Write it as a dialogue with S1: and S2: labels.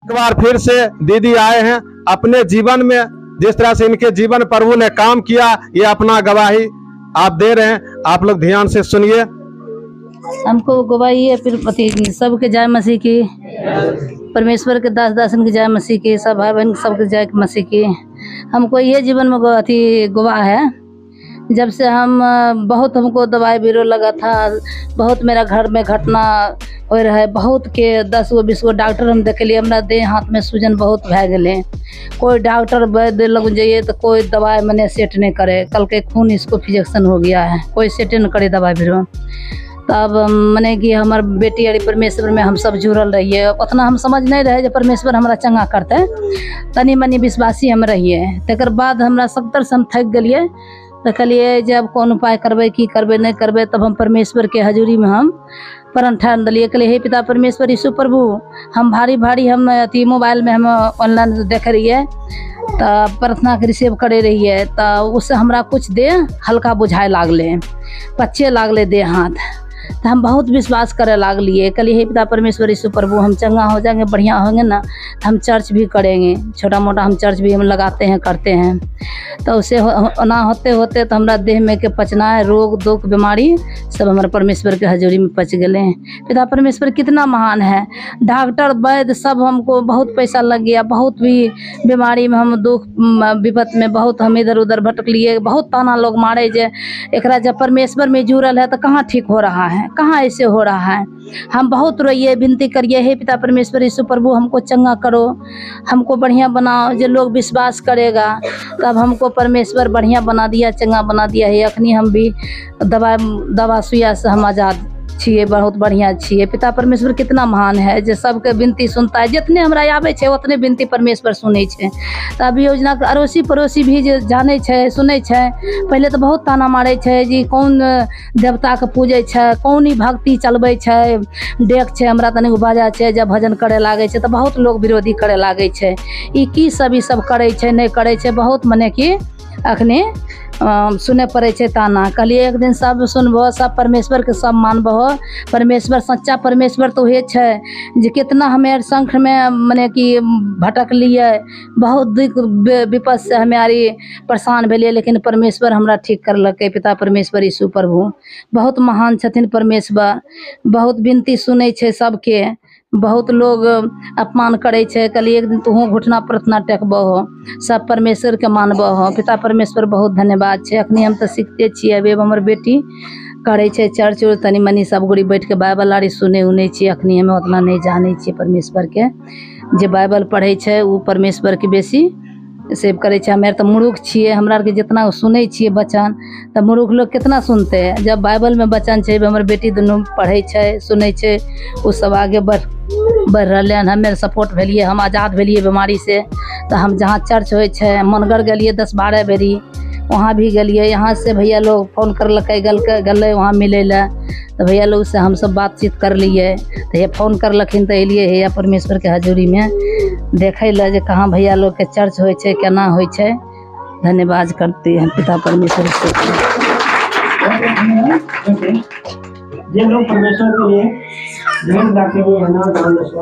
S1: एक बार फिर से दीदी आए हैं, अपने जीवन में जिस तरह से इनके जीवन प्रभु ने काम किया, ये अपना गवाही आप दे रहे हैं। आप लोग ध्यान से सुनिए।
S2: हमको गवाही है फिर अथी सबके जय मसीह की, परमेश्वर के दास दासन के जय मसीह की, सब भाई बहन सबके जय मसीह की। हमको ये जीवन में अथी गवाह है। जब से हम बहुत हमको दवाई बीरो लगा था, बहुत मेरा घर में घटना हो रहा है, बहुत के 10 गो 20 गो डॉक्टर हम देख लिए, हमरा देह हाथ में सूजन बहुत भए गेलै। कोई डॉक्टर वैद्य लग जाइए तो कोई दवाई मने सेट नहीं करे, कल के खून इसको फिजेक्शन हो गया है, कोई सेटे नहीं करे दवाई बीरो। तब मने कि हमर बेटी अरी परमेश्वर में हम सब जुड़ल रहिए। उतना हम समझ नहीं रहे जे परमेश्वर हमरा चंगा करते, तनी मनी विश्वासी हम रहिए। तकर बाद हमरा सत्तर से हम थकि गेलिए, तऽ कहलिए जे अब कोन उपाय करबै, की करबै नहि करबै। तब हम परमेश्वर के हजूरी में हम प्रण ठान देलिए, कहलिए हे पिता परमेश्वर यीशु प्रभु, हम भारी भारी हम अथी मोबाइल में हम ऑनलाइन देखे रहिए, तऽ प्रार्थना के रिसीव करे रहिए, तऽ उससे हमरा कुछ देह हल्का बुझाए लागलै, पचे लागलै देह हाथ। तो हम बहुत विश्वास करे लागलिए, कहलिए हे पिता परमेश्वर यीशु प्रभु, हम चंगा हो जाएंगे, बढ़िया होंगे ना, तो हम चर्च भी करेंगे, छोटा मोटा हम चर्च भी हम लगाते हैं करते हैं। तो उसे ना होते होते तो हमरा देह में के पचना है रोग दुख बीमारी सब हमारे परमेश्वर के हजूरी में पच गए हैं। पिता परमेश्वर कितना महान है। डॉक्टर वैद्य सब हमको बहुत पैसा लग गया, बहुत भी बीमारी में हम दुख विपत में बहुत हम इधर उधर भटक लिए, बहुत ताना लोग मारे जे एकरा जब परमेश्वर में जुड़ल है तो कहाँ ठीक हो रहा है, कहाँ ऐसे हो रहा है। हम बहुत रोइए विनती करिए, हे पिता परमेश्वर यीशु प्रभु हमको चंगा करो, हमको बढ़िया बनाओ, जो लोग विश्वास करेगा। तब हमको परमेश्वर बढ़िया बना दिया, चंगा बना दिया है। अखनी हम भी दवा दवा सुइया से हम आज़ाद छियै, बहुत बढ़िया छियै। पिता परमेश्वर कितना महान है जे सबके विनती सुनता है। जितने हमरा आबै छै उतने विनती परमेश्वर सुनै छै। तऽ अभी योजना के अड़ोसी पड़ोसी भी जे जानै छै सुनै छै, पहिले तऽ बहुत ताना मारै छै जे कोन देवताके पूजै छै, कोन ई भक्ति चलबै छै, देख छै हमरा तनिक बाजा छै, जब भजन करे लागै छै तऽ बहुत लोग विरोधी करे लागै छै, ई की सब ई सब करै छै नहि करै छै, बहुत मने कि अखनी सुनै पड़ै छै ताना। कहलियै एक दिन सब सुनबहो, सब परमेश्वरके सब मानबहो, परमेश्वर सच्चा परमेश्वर तऽ उहे छै जे कितना हमे आर शंखमे मने कि भटकलियै, बहुत दुःख विपद से हमे आर ई परेशान भेलियै, लेकिन परमेश्वर हमरा ठीक करलकै। पिता परमेश्वर यीशु प्रभु बहुत महान छथिन परमेश्वर, बहुत विनती सुनै छै सबके, बहुत लोग अपमान करै छै। कहलियै एक दिन तोहूँ घुटना प्रार्थना टेकबहो, सब परमेश्वरके मानबहो। पिता परमेश्वर बहुत धन्यवाद छै। अखनी हम तऽ सीखते छियै, अभी हमर बेटी करै छै चर्च उर्च, तनी मनी सब गोड़ी बैठ के बाइबल आर सुनै उनै छियै। अखनी हमे उतना नहि जानै छियै परमेश्वरके, जे बाइबल पढ़ै छै ओ परमेश्वरके बेसी सेव करै छै। हमे आर तऽ मूर्ख छियै, हमरा आरके जितना सुनै छियै वचन तऽ मूर्ख लोग कितना सुनते हैं। जब बाइबलमे वचन छै, हमर बेटी दुनू पढ़ै छै सुनै छै, ओ सब आगे बढ़ रहलै हन। हमे सपोर्ट भेलियै, हम आजाद भेलियै बीमारी से। तऽ हम जहाँ चर्च होइ छै मनगर गेलियै 10-12 बेरी, वहाँ भी गेलियै। यहाँ से भैया लोग फोन करलकै, गेलै वहाँ मिलै लए, तऽ भैया लोग से हमसब बातचीत करलियै, तऽ हे फोन करलखिन तऽ एलियै हे परमेश्वरके हजूरीमे देखै लए जे कहाँ भैया लोगके चर्च होइ छै, केना होइ छै। धन्यवाद करते हैं पिता परमेश्वर से।
S3: जे लोग परमेश्वर के लिए ध्यान रखते हुए है ना, दान दसवां